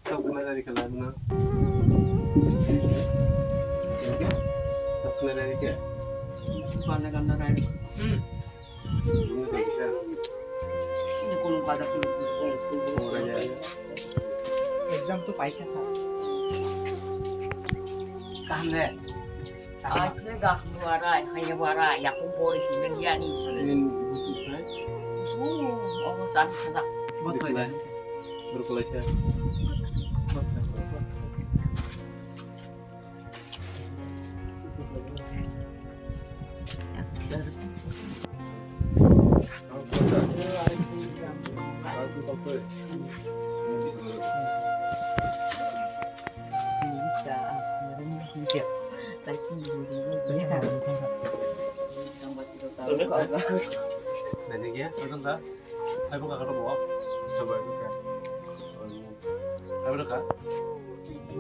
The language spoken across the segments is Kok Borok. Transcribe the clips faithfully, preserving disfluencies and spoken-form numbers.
Sok kena dari ke lagu na. Sok kena dari ke. Panda kanda dari. Hmm. Ini tak bisa. Ini kulung pada kulung kulung kulung. Kulung aja. Exam tu paikha sa. Kaham de. Asli dah buarai, hanya buarai, ya kumpul di sini dia ni. Ini butuh kan? Butuh, oh, sana sana. Butuh kan? Berkelahi. Nani kya? Tonton ta? Hai bo kakaro bo. Sabar ka. Hai bo ka.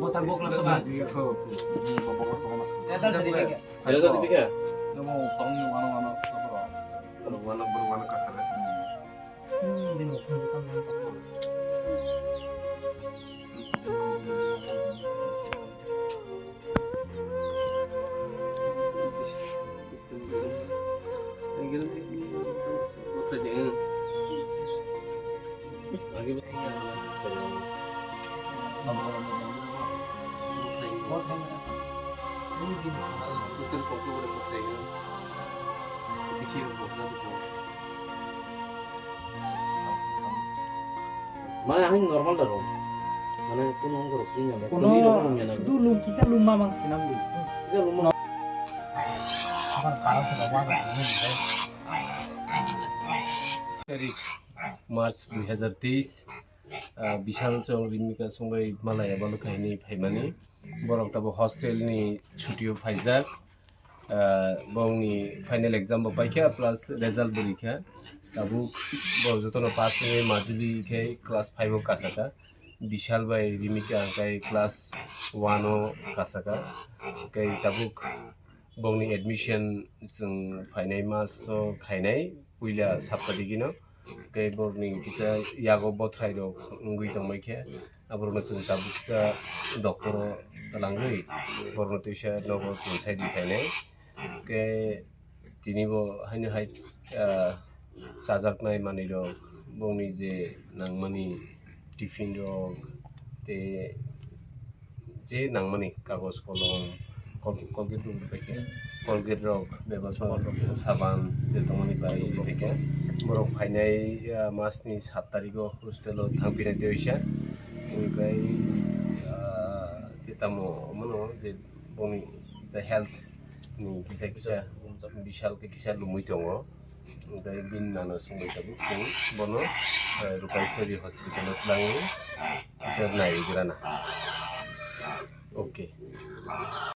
Bo tar bo kla sabar. Ko. Bo bo ko sama. Hello, Dipika. Namo kong ni wano wano. Wano wano wano kakara. Mane ang normal da ro. Mane kuno ongkor kuno na. Kuno. Kuno ongkor kuno na. Du lung kisa lung mamang sinam di. Kisa lung mamang. Abang parang sa bawa na. Tarik March dui hazar teis, ah, Bishal chwng Rimika songbai malaya balu kaini phaimani. Borok tabo hostel ni chutio phaijak. Ah, bongni final exam bo paikha plus result bo rikha. Tabuk bo jotono pass wngwi majuli khe class five o kasaka. Bishal bai Rimika hwnkhe class one o kasaka. Tei tabuk bongni admission chwng phainai mas o khainai, puila sapta digino. Tei borokni kisa yago bothrai rok wngwi tongbai khe, aborokno chwng tabuk kisa doctor o twlangwi borokno twisa nogo tonsai di khainai. Khe tini bo haino hai, ah, chajaknai manwi rok, bongni je nangmani tiffin rok tei je nangmani kagoj kolom, kol-, Colgate rok bai khe, Colgate rok bebak saban rok, saban je tongmani bai bai khe borok phainai, ah, masni sat tarikh o hostel o thangphinai tei oisa. Hwnkhai, ah, tei tamo omono je bongni kisa health ni kisa kisa Bishal khe kisa lumui tongo. Hwnkhai bini nana songwi tabuk chwng bono, eh, Rupaiswari hospital o twlangwi kisa naiwi grana. Okay.